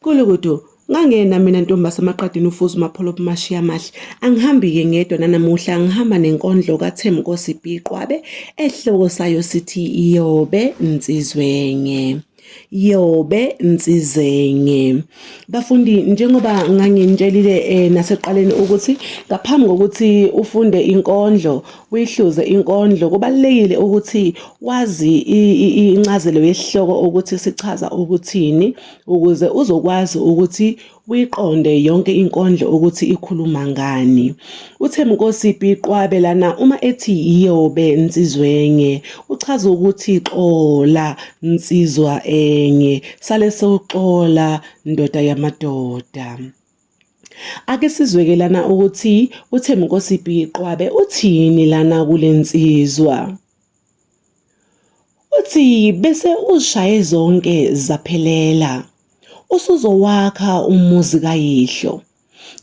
Gulukudu, ngangena mina ntombi yasemaqadini uFuze uMapholoba uMashiya amahle. Angihambi-ke ngedwa nanamuhla ngihamba nenkondlo kaThembinkosi B Qwabe esihloko sayo sithi Yobe Nsizwenye. Yobe Nsizwenye. Bafundi njengoba nganginitshelile nasekuqaleni ukuthi ngaphambi kokuthi ufunde inkondlo uyihluze inkondlo kubalulekile ukuthi wazi incazelo yesihloko ukuthi sichaza ukuthini ukuze uzokwazi ukuthi uyiqonde yonke inkondlo ukuthi ikhuluma ngani. UThembinkosi B Qwabe lana uma ethi yobe nsizwenye uchaza ukuthi xola nsizwa enye sale sewuxola ndoda yamadoda. Ake sizweke lana ukuthi uThembinkosi B Qwabe uthini lana kule nsizwa. Uthi bese uzishaye zonke zaphelela, usuzowakha umuzi kayihlo.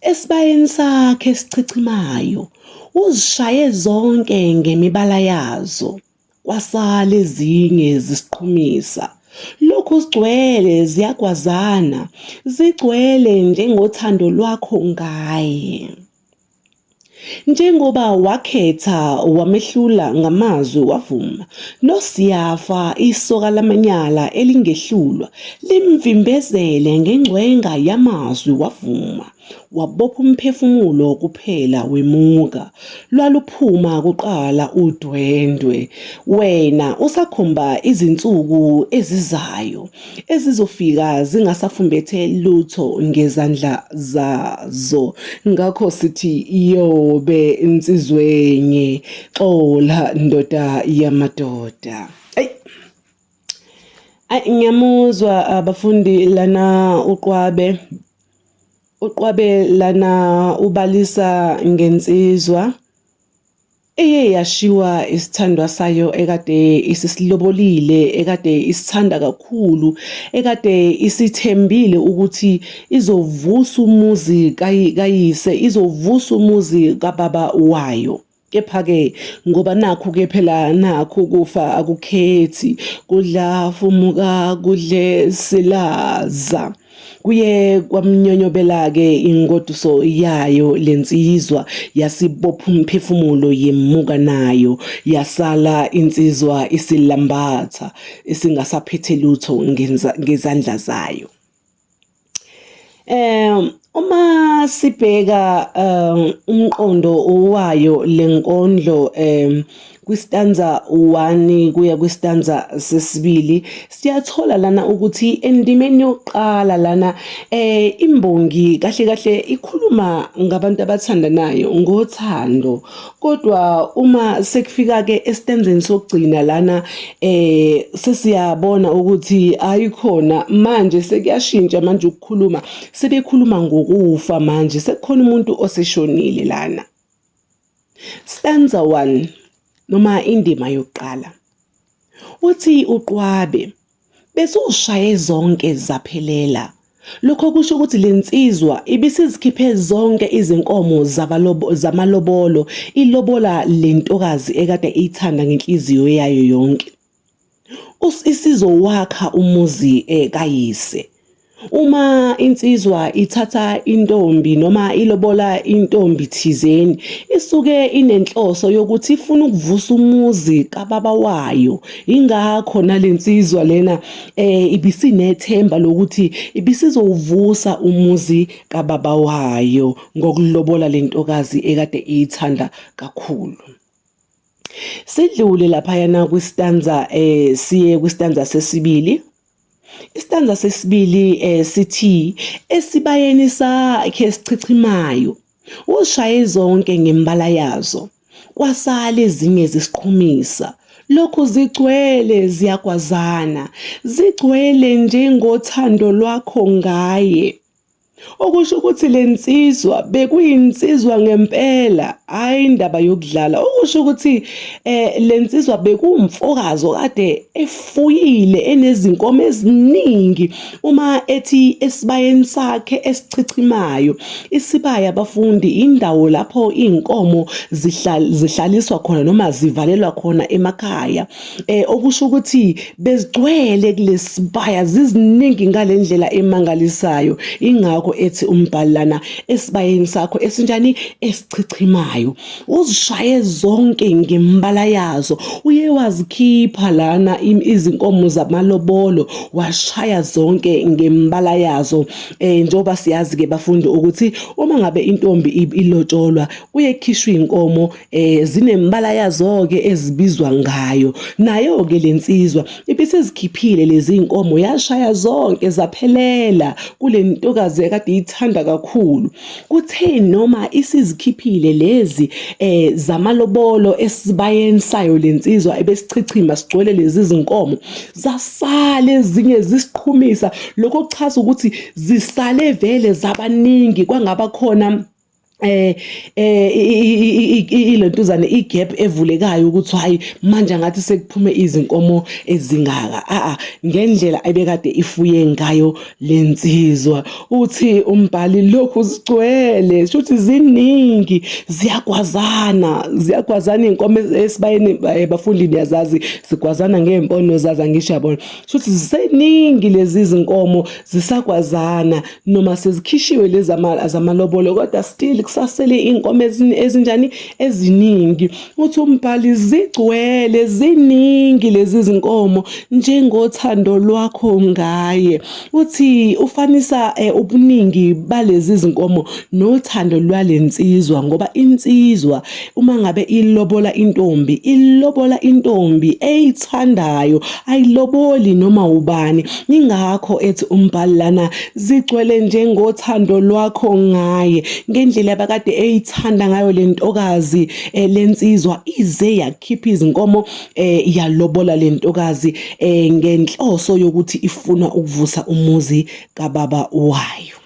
Esibayeni sakhe esichichimayo, uzishaye zonke ngemibala yazo, kwasala ezinye zisiqhumisa. Lokhu zigcwele ziyagwazana, zigcwele njengothando lwakho ngaye. Njengoba wakhetha wamehlula ngamazwi wavuma, noSiyafa isoka lamanyala elingehlulwa limvimbezele ngengcwenga yamazwi wavuma, wabopha umphefumulo kuphela wemuka. Lwaluphuma kuqala udwendwe, wena usakhomba izinsuku ezizayo. Ezizofika zingasafumbethe lutho ngezandla zazo. Ngakho sithi yobe nsizwenye, xola ndoda yamadoda. Ayi. Ayi ngiyamuzwa abafundi lana uQwabe. UQwabe lana ubalisa ngensizwa. Eye yashiwa isithandwa sayo ekade isisilobolile, ekade isithanda kakhulu, ekade isithembile ukuthi izovusa umuzi kayise, izovusa umuzi kababa wayo. Kepha-ke ngoba nakhu-ke phela nakhu ukufa akukhethi, kudla fumuka kudle silaza. Kuye kwamnyonyobela-ke ingoduso yayo le nsizwa yasibopha umphefumulo yemuka nayo yasala insizwa isilambatha isingasaphethe lutho ngezandla zayo. Uma sibheka umqondo wayo le nkondlo kwistanza 1 kuya kwistanza sesibili siyathola lana ukuthi endimeni yokuqala lana imbongi kahle kahle ikhuluma ngabantu abathandanayo ngothando kodwa uma sekufika ke esitanzeni sokugcina lana sesiyabona ukuthi ayikhona manje sekuyashintsha manje ukukhuluma sebekhuluma ngokufa manje sekukhona umuntu oseshonile lana. Stanza 1 noma indima yokuqala. Uthi uQwabe besewushaye zonke zaphelela. Lokho kusho ukuthi le nsizwa ibisizikhiphe zonke izinkomo zamalobolo ilobola le ntokazi ekade iyithanda ngenhliziyo yayo yonke. Isizowakha umuzi kayise. Uma insizwa ithatha intombi noma ilobola intombi thizeni, isuke inenhloso yokuthi ifuna ukuvusa umuzi kababa wayo. Yingakho nale nsizwa lena ibisinethemba lokuthi ibisizowuvusa umuzi kababa wayo ngokulobola le ntokazi ekade iyithanda kakhulu. Sidlule laphayana kwistanza siye kwistanza sesibili. Isitanza sesibili sithi esibayeni sakhe esichichimayo ushaye zonke ngembala yazo kwasala ezinye zisiqhumisa lokhu zigcwele ziyagwazana zigcwele njengothando lwakho ngaye. Okusho ukuthi le nsizwa bekuyinsizwa ngempela, hhayi indaba yokudlala. Okusho ukuthi le nsizwa bekuwumfokazi okade efuyile enezinkomo eziningi uma ethi esibayeni sakhe esichichimayo. Isibaya bafundi indawo lapho iy'nkomo zihlaliswa khona noma zivalelwa khona emakhaya. Okusho ukuthi bezigcwele kulesibaya ziziningi ngale ndlela emangalisayo. Ingakho ethi umbhali lana esibayeni sakho esinjani esichichimayo. Uzishaye zonke ngembala yazo. Uye wazikhipha lana izinkomo zamalobolo washaya zonke ngembala yazo. Njengoba siyazi-ke bafundi ukuthi uma ngabe intombi ilotsholwa kuye kukhishwe iy'nkomo zinemibala yazo-ke ezibizwa ngayo. Nayo-ke le nsizwa ibisizikhiphile lezi iy'nkomo yashaya zonke zaphelela kule ntokazi ekade iyithanda kakhulu. Kuthe noma isizikhiphile lezi zamalobolo esibayeni sayo le nsizwa ebesichichima sigcwele lezi zinkomo, zasala ezinye zisiqhumisa. Lokho kuchaza ukuthi zisale vele zabaningi kwangaba khona ilontuzane igap evulekayo ukuthi hayi manje ngathi sekuphume izinkomo ezingaka a ngendlela ebekade ifuye ngayo lensizwa. Uthi umbhali lokhu zigcwele shuthi ziningi ziyagwazana ziyagwazana iy'nkomo esibayeni bafundi niyazazi zigwazana ngey'mpono zazo angisho yabona shuthi ziseningi lezi zinkomo zisagwazana noma sezikhishiwe lezi zamalobolo kodwa still kusasele iy'nkomo ezinjani eziningi. Uthi umbhali zigcwele ziningi lezi zinkomo njengothando lwakho ngaye. Uthi ufanisa ubuningi balezi zinkomo nothando lwale nsizwa ngoba insizwa uma ngabe ilobola intombi ilobola intombi eyithandayo ayiloboli noma ubani. Ingakho ethi umbhali lana zigcwele njengothando lwakho ngaye ngendlela abakade eyithanda ngayo le ntokazi lensizwa ize yakhipha izinkomo yalobola le ntokazi ngenhloso yokuthi ifuna ukuvusa umuzi kababa wayo.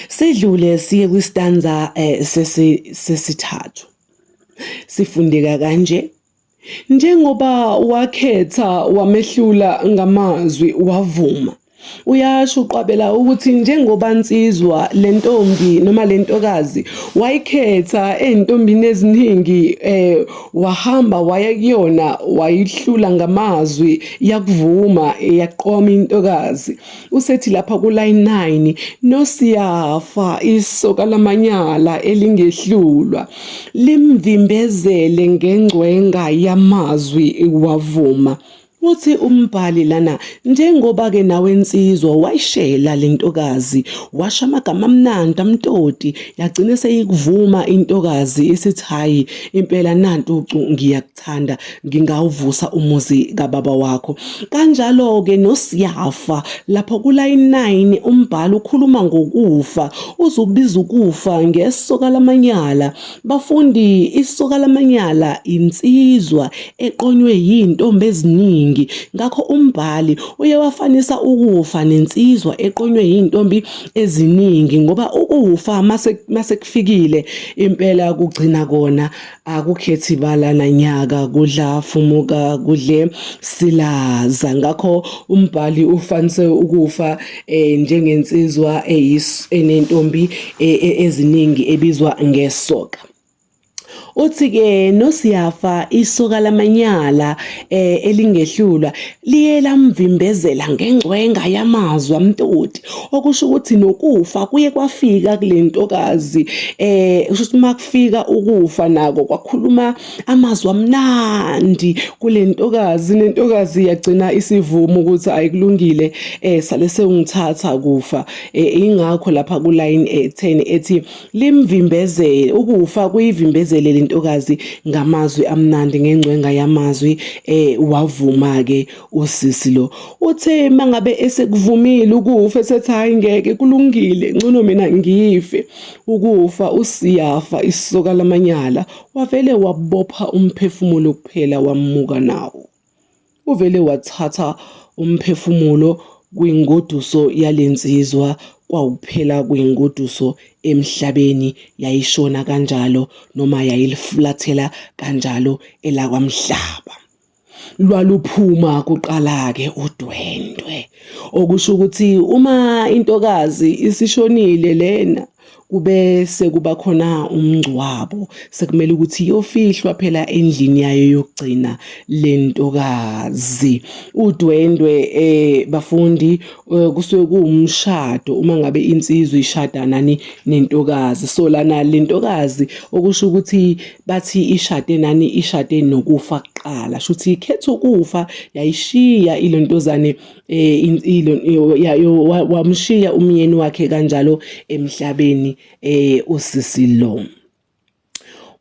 Sidlule siye kwistanza sesithathu. Sifundeka kanje. Njengoba wakhetha wamehlula ngamazwi wavuma. Uyasho uQwabela ukuthi njengoba nsizwa le ntombi noma le ntokazi wayikhetha ey'ntombini eziningi wahamba waya kuyona wayihlula ngamazwi yakuvuma yaqoma intokazi. Usethi lapha ku-line 9 noSiyafa isoka lamanyala elingehlulwa limvimbezele ngengcwenga yamazwi wavuma. Uthi umbhali lana njengoba-ke nawe nsizwa wayishela le ntokazi washo amagama amnandi amtoti yagcina seyikuvuma intokazi isithi hhayi impela nantu ucu ngiyakuthanda ngingawuvusa umuzi kababa wakho. Kanjalo-ke noSiyafa lapho kulayini 9 umbhali ukhuluma ngokufa uzubiza ukufa ngesoka lamanyala. Bafundi isoka lamanyala insizwa eqonywe yiy'ntombi eziningi. Ngakho umbhali uye wafanisa ukufa nensizwa eqonywe yiy'ntombi eziningi ngoba ukufa mase kufikile impela kugcina kona akukhethi bala nanyaka kudla fumuka kudle silaza. Ngakho umbhali ufanise ukufa njengensizwa enentombi eziningi ebizwa ngesoka. Uthi-ke noSiyafa isoka lamanyala elingehlulwa liye lamvimbezela ngengcwenga yamazwi amtoti, okusho ukuthi nokufa kuye kwafika kule ntokazi kusho ukuthi uma kufika ukufa nako kwakhuluma amazwi amnandi kule ntokazi, nentokazi yagcina isivuma ukuthi ayikulungile sale sewungithatha kufa. Ingakho lapha kulayini 10 ethi limvimbezele ukufa kuyivimbezele lentokazi ngamazwi amnandi ngengcwenga yamazwi wavuma-ke usisi lo. Uthe mangabe esekuvumile ukufa esethi hhayi ngeke kulungile ngcono mina ngife ukufa usiyafa isoka lamanyala wavele wabopha umphefumulo kuphela wamuka nawo. Uvele wathatha umphefumulo kwingoduso yale nsizwa. kwawukuphela kwengoduso emhlabeni yayishona kanjalo noma yayilifulathela kanjalo elakwaMhlaba. Lwaluphuma kuqala-ke udwendwe, okusho ukuthi uma intokazi isishonile lena kube sekuba khona umngcwabo sekumele ukuthi iyofihlwa phela endlini yayo yokugcina le ntokazi. Udwendwe bafundi kusuke kuwumshado uma ngabe insizwa ishada nani nentokazi. So lana le ntokazi okusho ukuthi bathi ishade nani ishade nokufa kuqala shuthi ikhetha ukufa yayishiya ilontozane wamshiya umyeni wakhe kanjalo emhlabeni usisi lo.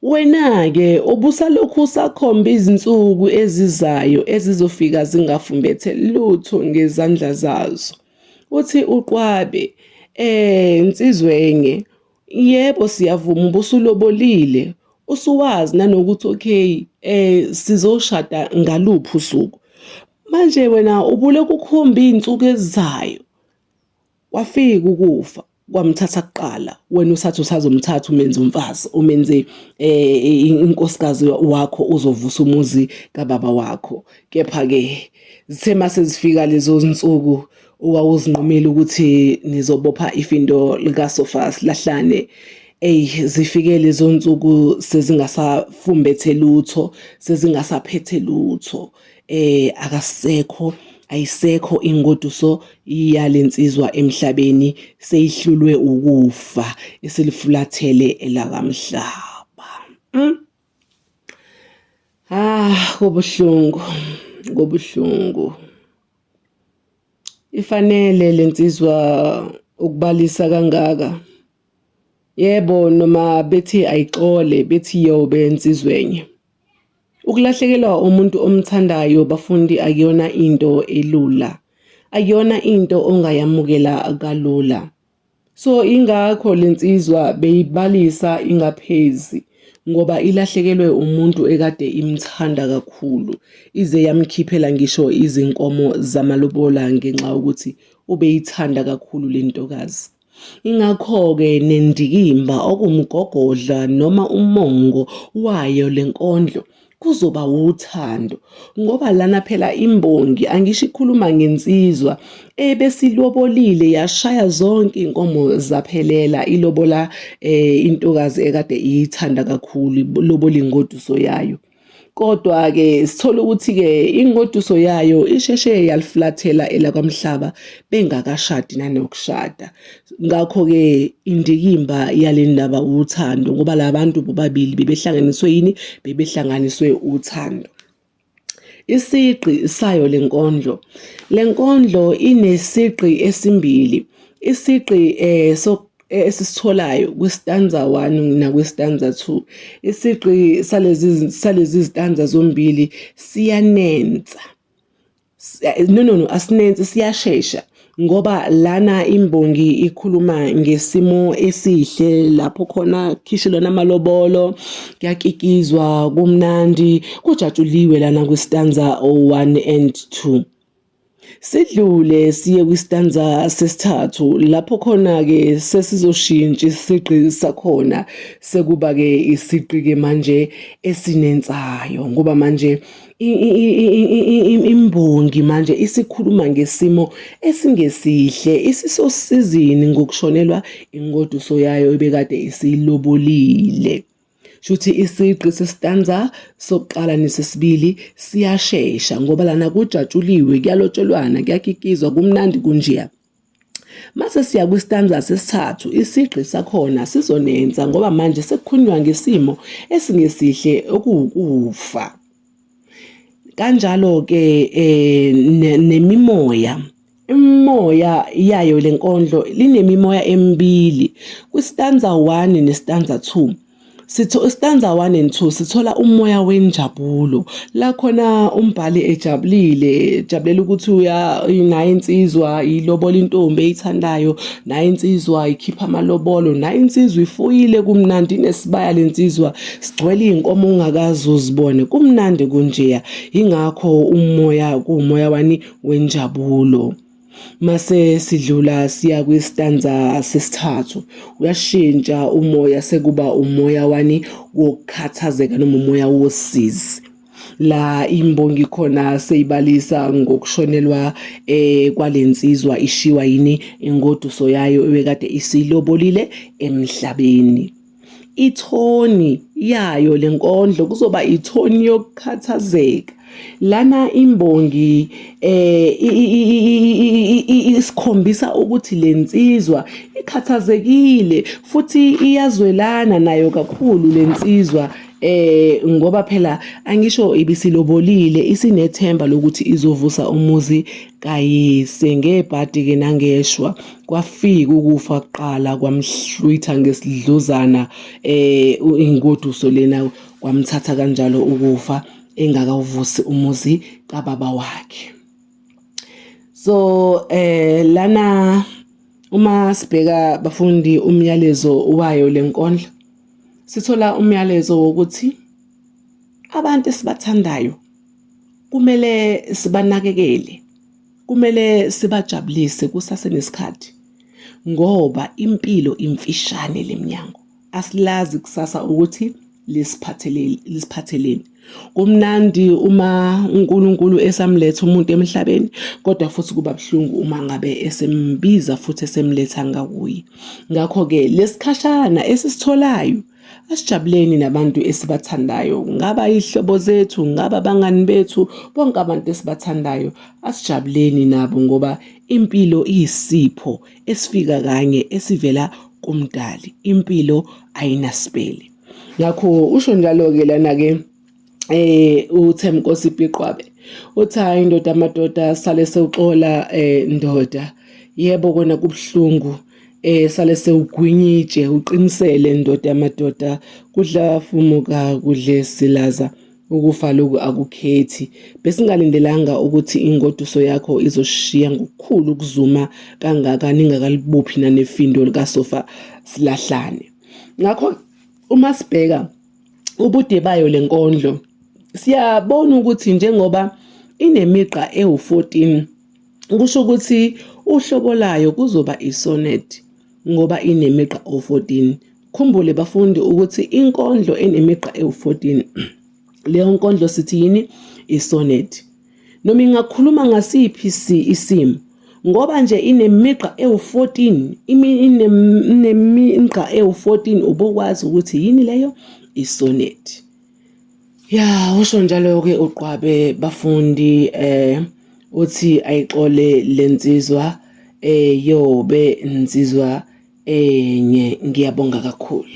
Wena-ke ubusalokhu usakhomba izinsuku ezizayo ezizofika zingafumbethe lutho ngezandla zazo. Uthi uQwabe, nsizwenye, yebo siyavuma ubusulobolile, usuwazi nanokuthi okay sizoshada ngaluphi usuku. Manje wena ubulokhu ukhomba iy'nsuku ezizayo, kwafika ukufa kwamthatha kuqala wena usathi usazomthatha umenze umfazi umenze inkosikazi wakho uzovusa umuzi kababa wakho. Kepha-ke zithe mase zifika lezo zinsuku owawuzinqumile ukuthi nizobopha ifindo likasofa silahlane, eyi zifike lezo nsuku sezingasafumbethe lutho, sezingasaphethe lutho. Akasekho ayisekho ingoduso yalensizwa emhlabeni seyihlulwe ukufa isilifulathele elakamhlaba. Ah, kubuhlungu, kubuhlungu. Ifanele lensizwa ukubalisa kangaka. Yebo, noma bethi ayixole, bethi yobe nsizwenye. Ukulahlekelwa umuntu omthandayo bafundi akuyona into elula, akuyona into ongayamukela kalula. So ingakho le nsizwa beyibalisa ingaphezi ngoba ilahlekelwe umuntu ekade imthanda kakhulu, ize yamkhiphela ngisho izinkomo zamalobola ngenxa yokuthi ubeyithanda kakhulu le ntokazi. Ingakho-ke nendikimba okuwumgogodla noma umongo wayo le nkondlo kuzoba wuthando ngoba lana phela imbongi angisho ikhuluma ngensizwa ebesilobolile yashaya zonke iy'nkomo zaphelela ilobola intokazi ekade iyithanda kakhulu ilobola ingoduso yayo. Kodwa-ke sithola ukuthi-ke ingoduso yayo isheshe yalifulathela elakwaMhlaba bengakashadi nanokushada. Ngakho-ke indikimba yale ndaba uthando ngoba la bantu bobabili bebehlanganiswe yini? Bebehlanganiswe uthando. Isigqi sayo le nkondlo. Le nkondlo inesigqi esimbili. Isigqi esisitholayo kwistanza 1 nakwistanza 2. Isigqi salezi salezi zitanza zombili siyanensa. No no no asinensi siyashesha ngoba lana imbongi ikhuluma ngesimo esihle lapho khona khishelwana amalobolo kuyakikizwa kumnandi kujatshuliwe lana kwistanza 1 and 2. Sidlule siye kwistanza sesithathu lapho khona-ke sesizoshintsha isigqi sakhona sekuba-ke isigqi-ke manje esinensayo ngoba manje imbongi manje isikhuluma ngesimo esingesihle isisosizini ngokushonelwa ingoduso yayo ebekade isilobolile. Shuthi isigqi sesitanza sokuqala nesesibili siyashesha ngoba lana kujatshuliwe, kuyalotsholwana, kuyakikizwa, kumnandi kunjeya. Mase siya kwistanza sesithathu, isigqi sakhona sizonensa ngoba manje sekukhulunywa ngesimo esingesihle okuwukufa. Kanjalo-ke nemimoya Imimoya yayo le nkondlo linemimoya emibili kwistanza 1 nestanza 2. Sitho stanza 1 and 2 sithola umoya wenjabulo la khona umbhali ejabulile ejabulela ukuthi uya naye insizwa ilobola intombi eyithandayo naye insizwa ikhipha amalobolo naye insizwa ifuyile kumnandi inesibaya lensizwa sigcwele iy'nkomo ongakaze uzibone kumnandi kunjeya ingakho umoya kuwumoya wani wenjabulo. Mase sidlula siya kwistanza sesithathu, uyashintsha umoya sekuba umoya wani wokukhathazeka noma umoya wosizi. La imbongi khona seyibalisa ngokushonelwa kwalensizwa ishiwa yini ingoduso yayo ebekade isilobolile emhlabeni. Ithoni yayo le nkondlo kuzoba ithoni yokukhathazeka. Lana imbongi isikhombisa ukuthi le nsizwa ikhathazekile futhi iyazwelana nayo kakhulu le nsizwa ngoba phela angisho ibisilobolile isinethemba lokuthi izovusa umuzi kayise ngebhadi ke nangeshwa kwafika ukufa kuqala kwamhlwitha ngesidluzana ingoduso lena kwamthatha kanjalo ukufa engakawuvusi umuzi kababa wakhe. So lana uma sibheka bafundi umyalezo wayo lenkondlo sithola umyalezo wokuthi abantu esibathandayo kumele sibanakekele, kumele sibajabulise kusasenesikhathi ngoba impilo imfishane lemnyango. Asilazi kusasa ukuthi lisiphatheleni. Kumnandi uma uNkulunkulu esamletha umuntu emhlabeni kodwa futhi kuba buhlungu uma ngabe esembiza futhi esemletha ngakuye. Ngakho-ke lesikhashana esisitholayo asijabuleni nabantu esibathandayo, ngaba iy'hlobo zethu, ngaba abangani bethu, bonke abantu esibathandayo asijabuleni nabo ngoba impilo iyisipho esifika kanye esivela kuMdali. Impilo ayinasipele. Ngakho usho njalo-ke lana-ke uThembinkosi Piqwabe uthi hayi ndoda madoda sale sewuxola ndoda yebo kona kubuhlungu sale sewugwinyitshe uqinisele ndoda madoda kudla fumuka kudle silaza ukufa lokhu akukhethi besingalindelanga ukuthi ingoduso yakho izoshiya ngokukhulu ukuzuma kangaka ningakalibophi nanefindo likasofa silahlane. Ngakho uma sibheka ubude bayo le nkondlo siyabona ukuthi njengoba inemigqa ewu-14 kusho ukuthi uhlobo layo kuzoba isonnet ngoba inemigqa ewu-14. Khumbule bafundi ukuthi inkondlo enemigqa ewu-14 leyo nkondlo sithi yini? Isonnet. Noma ingakhuluma ngasiphi isimo ngoba nje inemigqa ewu-14 inemigqa ewu-14 ubokwazi ukuthi yini leyo isonnet. Ya usho njalo-ke uQwabe bafundi uthi ayixole lensizwa yobe insizwa enye. Ngiyabonga kakhulu.